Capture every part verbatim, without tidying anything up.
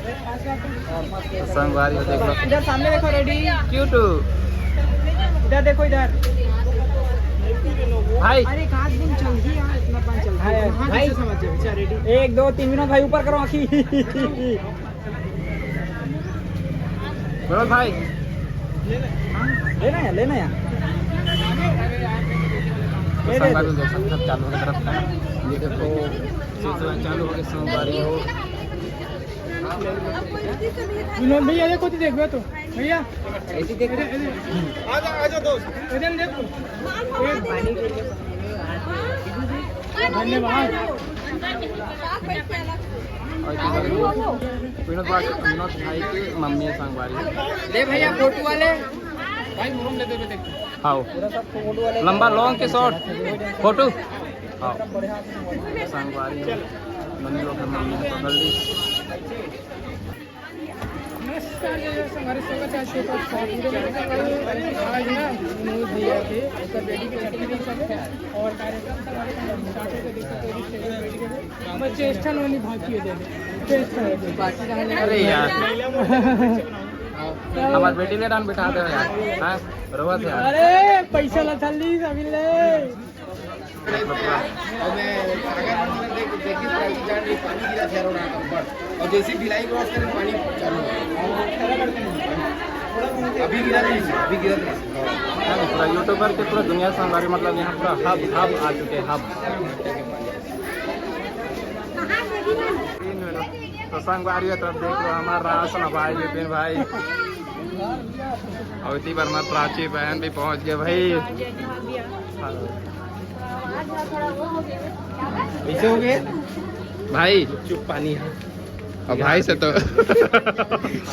संगवारी हो, देख लो। इधर सामने देखो, रेडी। क्यूट। इधर देखो, इधर। भाई। अरे, एक आध दिन चल ही यार, इतना पानी चल रहा है। हाँ, भाई। समझ जाओ, अच्छा, रेडी। एक, दो, तीन, विनोद भाई, ऊपर करो आँखी। विनोद भाई। लेना यार, लेना यार। संगवारी देख सकते हैं, चालू हो गया तरफ का। ये देखो, चालू हो गया संगवारी हो। विनोद भैया, ये कुछ देखबे तो। भैया, ऐसी देख। इधर, इधर। आजा, आजा दोस्त। इधर देख तू। धन्यवाद। विनोद भाई, विनोद भाई की मम्मी है संगवारी। ले भैया, फोटो वाले। भाई, मुरुम दे दे, देख। हाँ। लंबा, लॉन्ग के शॉर्ट फोटो। हाँ। संगवारी है। मम्मी लोग है, मम्मी ने पकड़ ली। नमस्कार, जय जोहार, संगवारी, स्वागत है आज के podcast में। आज ना विनोद भैया के, उसका बेटी की छठी दिन सब है और कार्यक्रम सब हमारे साथ start हो गया। देखो, कोई भी stage पे बैठ के, बस चेष्टा नोनी भाग की हो जाए, चेष्टा हो जाए। अरे यार, हमारे बेटी ले डान बिठा दे यार। हाँ, रोवत है यार। अरे, पैसा ला थल्ली अभी ले। और मैं सागर मंदिर देख, देखी, प्राची जान रही, पानी गिरा था रोड पर। और जैसे ही भिलाई क्रॉस करें, पानी चालू हो गया। अभी गिरा नहीं, अभी गिरा नहीं। हाँ, पूरा यूट्यूबर के पूरा दुनिया से हमारे, मतलब, यहाँ पूरा हब, हब आ चुके हैं, हब। तो संगवारी हो, तरफ देख लो, हमारा राशन भाई, विपिन भाई। और इतनी बार हमारे प्राची बहन भी पहुँच गए भाई। कैसे हो गए भाई? चुप, पानी है। और भाई से तो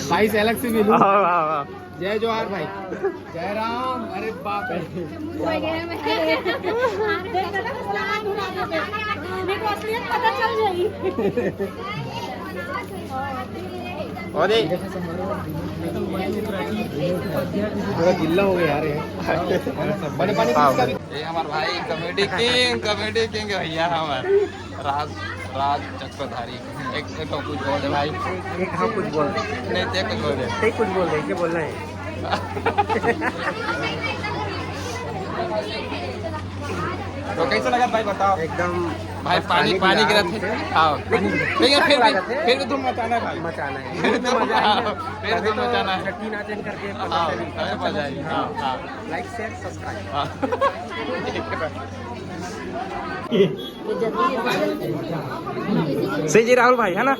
भाई से अलग से मिलूं। वाह, वाह, वाह। जय जोहार भाई। जय राम। अरे बाप रे। पता चल जाएगी। और ये थोड़ा गिल्ला हो गया यार, ये। बड़े पानी हाँ। ये हमारे भाई comedy king, comedy king भैया हमारे राज, राज चक्रधारी। एक, एक तो कुछ बोल दे भाई। एक हाँ कुछ बोल दे। नहीं, ते कुछ बोल दे। ते कुछ बोल दे, क्या बोलना है? तो कैसा लगा भाई, बताओ। एकदम भाई, बस पानी, पानी पानी गिरा गिरा थे। हाँ, पानी गिरा। लेकिन फिर भी, फिर भी धूम मचाना है भाई। मचाना है। फिर धूम मचाना है। फिर धूम मचाना है। छठी नाचन करके हाँ, अरे मजा आएगी। हाँ, हाँ। Like, share, subscribe। हाँ। सही जी राहुल भाई, है ना?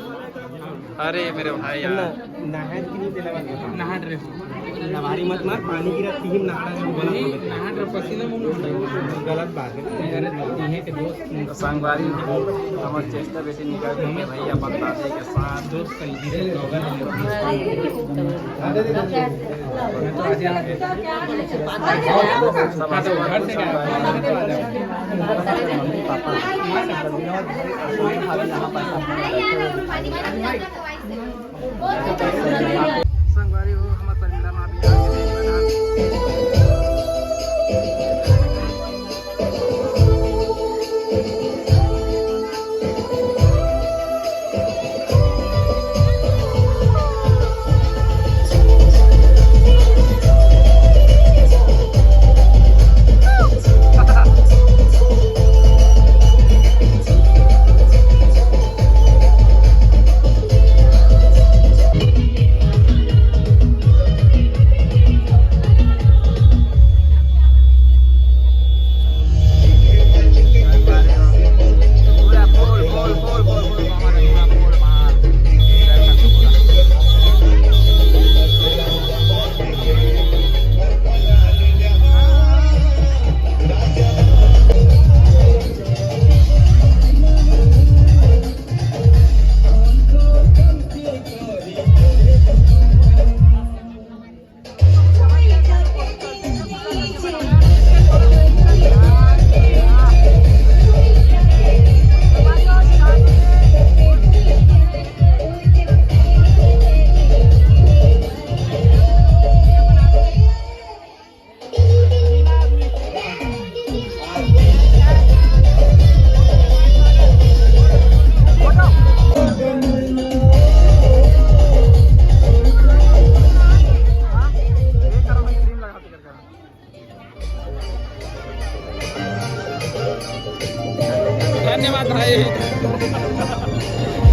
अरे मेरे भाई यार। नहाए कि नहीं तेला बात बता। नहाड़ रहे हो। नवारी मत मार, पानी गिरा, तीन नहाड़ा है, वो गलत हो गया। नहाड़ रहे, पसीना मुंह में। गलत बात है। अरे, ये है कि दोस्त तो संगवारी हो, हमर चेष्टा बेटी निकल के भैया बता दे के साथ। दोस्त का इधर ब्लॉगर है। संगवारी हो, हमर शर्मिला माँ भी आ गई। धन्यवाद भाई।